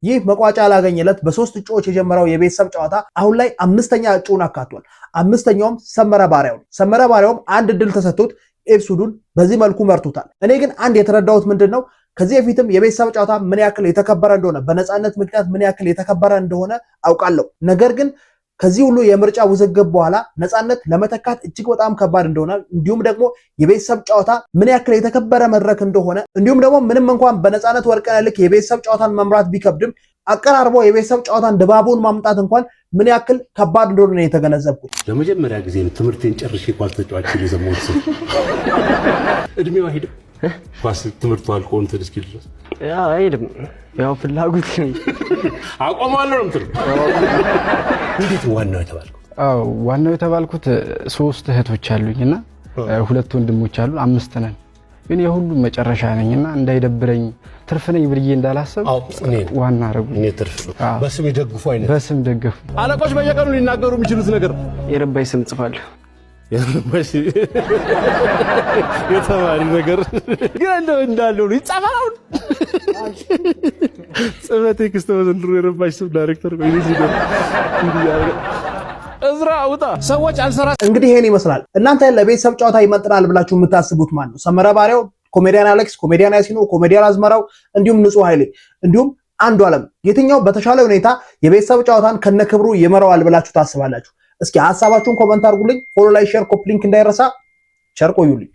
ይህ መቋጫ ያላገኘለት በሶስት እጩዎች የጀመረው የቤተሰብ ጨዋታ አሁን ላይ አምስተኛ እጩውን አካቷል። አምስተኛውም ሰመረ ባሪያው ነው። ሰመረ ባሪያውም አንድ እድል ተሰጥቶት episode ኡን በዚህ መልኩ መርቶታል። እኔ ግን አንድ የተረዳሁት ምንድን ነው፣ ከዚህ በፊትም የቤተሰብ ጨዋታ ምን ያክል የተከበረ እንደሆነ፣ በነፃነት ምክንያት ምን ያክል የተከበረ እንደሆነ አውቃለሁ። ነገር ግን ከዚህ ሁሉ የምርጫ ውዝግብ በኋላ ነፃነት ለመተካት እጅግ በጣም ከባድ እንደሆነ፣ እንዲሁም ደግሞ የቤተሰብ ጨዋታ ምን ያክል የተከበረ መድረክ እንደሆነ፣ እንዲሁም ደግሞ ምንም እንኳን በነፃነት ወርቅነህ ልክ የቤተሰብ ጨዋታን መምራት ቢከብድም አቀራርቦ የቤተሰብ ጨዋታን ድባቡን ማምጣት እንኳን ምን ያክል ከባድ እንደሆነ ነው የተገነዘብኩት። ለመጀመሪያ ጊዜ ነው ትምህርቴን ጨርሼ ኳስ ተጫዋች ሲል የሰማሁት ሰው። እድሜው አይሄድም፣ ኳስ ትምህርቱ አልቆ እንትን እስኪል ድረስ። ያው አይሄድም። ያው ፍላጎት ነው። አቆማለሁ ነው የምትለው። እንዴት ነው ዋናው የተባልከው? አዎ፣ ዋናው የተባልኩት ሶስት እህቶች አሉኝ እና ሁለት ወንድሞች አሉ፣ አምስት ነን። ግን የሁሉም መጨረሻ ነኝ እና እንዳይደብረኝ፣ ትርፍ ነኝ ብዬ እንዳላሰብ አዎ፣ እኔ ዋና አደረጉኝ። እኔ ትርፍ ነው። በስም ይደግፉ አይነት። በስም ደገፉ። አለቆች በየቀኑ ሊናገሩ የሚችሉት ነገር። የረባይ ስም ጽፋለሁ። የተማሪ ነገር ግን እንደው እንዳለው ነው ይጻፋል። አሁን ጽፈህ text በዘንድሮ የረባሽ ስም ዳይሬክተር ቆይ እንዲህ ያደርጋል። እዝራ ውጣ፣ ሰዎች አልሰራ። እንግዲህ ይሄን ይመስላል። እናንተ ለቤተሰብ ጨዋታ ይመጥናል ብላችሁ የምታስቡት ማን ነው? ሰመረ ባሪያው፣ ኮሜዲያን አሌክስ፣ ኮሜዲያን ያሲኖ፣ ኮሜዲያን አዝመራው፣ እንዲሁም ንጹህ ኃይሌ፣ እንዲሁም አንዱ ዓለም፣ የትኛው በተሻለ ሁኔታ የቤተሰብ ጨዋታን ከነክብሩ ይመራዋል ብላችሁ ታስባላችሁ? እስኪ ሀሳባችሁን comment አድርጉልኝ። Follow፣ like፣ share፣ copy link እንዳይረሳ። ቸር ቆዩልኝ።